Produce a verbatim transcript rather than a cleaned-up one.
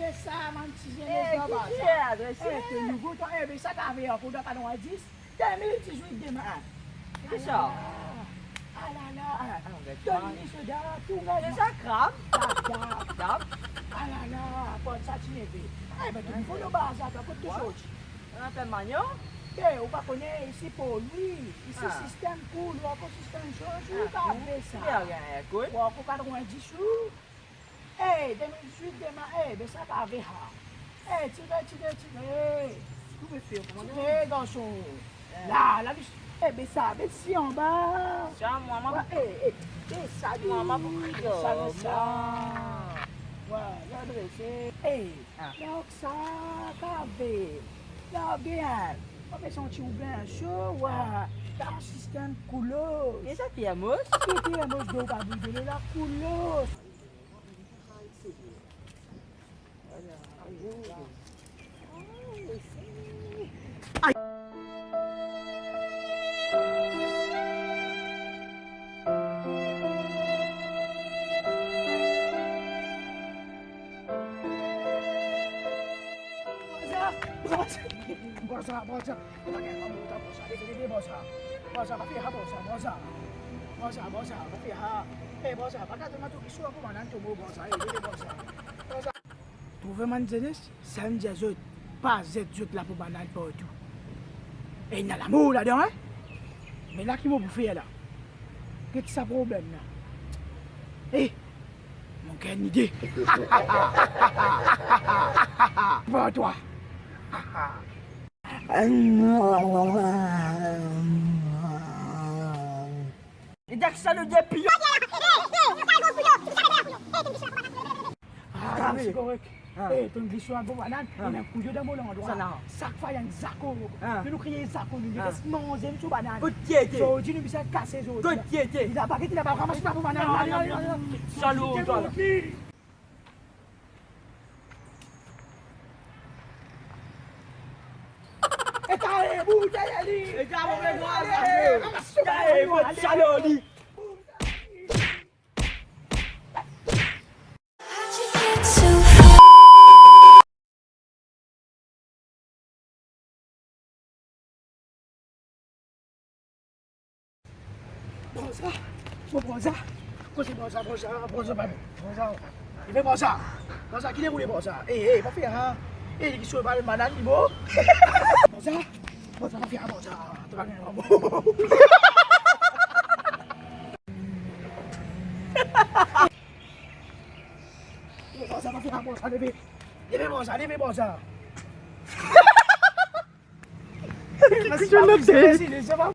E sa, bann ti zenes laba sa. Eh, ki adrese? Eh, to nouvo twa, eh, be sa kave ankor dan katrevin-dis, de mil dizwit demin. Ki sa? Alala, alala. Ah, ah, Tony Soda, tou gagn. Se sa, krab? Krab, krab. Krab? Alala, pran sa ti neve. Eh, be to nouvo dan bazar, twa, kot to sorti? Wi. Apel Magnon? Eh, ou pa kone, isi pou li. Isi sistem koul, ou ankor sistem soz, ou kave sa. Ah, koul. Ou ankor katrevin-dis ou. Eh, de mil dizwit demin, eh, be sa kave ha. Eh, tire, tire, tire. Kouma fer, kouma fer? Tire, garson. Eh. La, la, eh, be sa, be si anba. Sa, mwa, mwa. Wa, eh, eh, be sa, be. Mwa, mwa, pou kriye, be sa, be sa. Mwa. Wa, la drese. Eh, ah. Larg sa, kave. Larg bien. Mo pe santi ou bien so, wa. La sistem koulos. Ki sa, termos? Ki termos, do pa bouze la, koulos. Baza, baza, baza. Baza, baza, baza, pa fer sa, baza. Baza, baza, pa fer sa. Eh, baza, pa gate mwa to ki swa pou bann tomo, baza, eh, baza. Baza. Trouve bann zenes, sa mo dir zot, pa zet zot lapo bann partou. E ena lamour ladan, hein? Me la ki mo pou fer la? Get sa problem la. Eh, mo gagn lide. Pran twa. E dak sa nou depi. Ah, se korek. Ah. Eh, to glis swa bann banann, ah, ena kouyon dan mo landrwa. Sa la. Sak fwa ena zako. Ah. Nou, nou kriye zako, nou, ah, les manze nou so banann. Kot ti ete? Zordi nou bizin kase zordi. Kot ti ete? Li laba, get li laba, ramas li laba, banann. Non, ale, non, ale, non, ale, non. Salou, twa la. E kare bout deryer li. E kare bout deryer li. Ramas li, ramas li, ramas li. Salou li. Baza, mo baza. Kote baza, baza, baza, baza. Leve baza. Baza, ki le roule baza? Eh, eh, pa fer, hein. Eh, li ki swa banann li, mo. Baza, baza, pa fer, baza. To pa gagn, mo. Baza, pa fer, baza, leve. Leve, baza, leve, baza. Kote nou ete?